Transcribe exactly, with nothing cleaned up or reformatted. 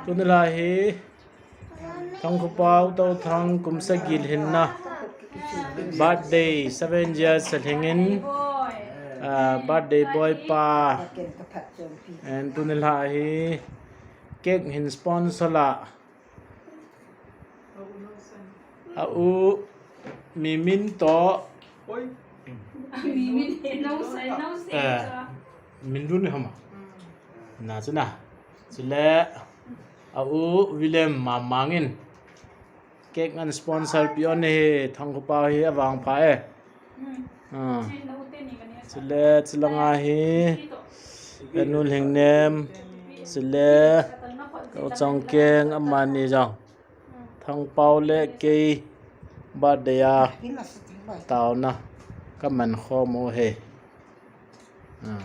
Tuni lai hi Thangkhopau Touthang kum sagi lhinna birthday, seven years alhingin, ah, birthday boy pa. And tuni lai hi cake hin sponsor la. A u Mimin to. Mimin, no say, no say. Eh, Minlun ni hama. Na chu na. Chule a u William Mamang in cake an sponsor pi on hi Thangkhopau hi avang pha e. Ah. Chule, chulanga hi, Enu Lhingnem, chule, Touchangkeng, amani jong. Thangpau le kei birthday a taona kaman khom u hi. Ah.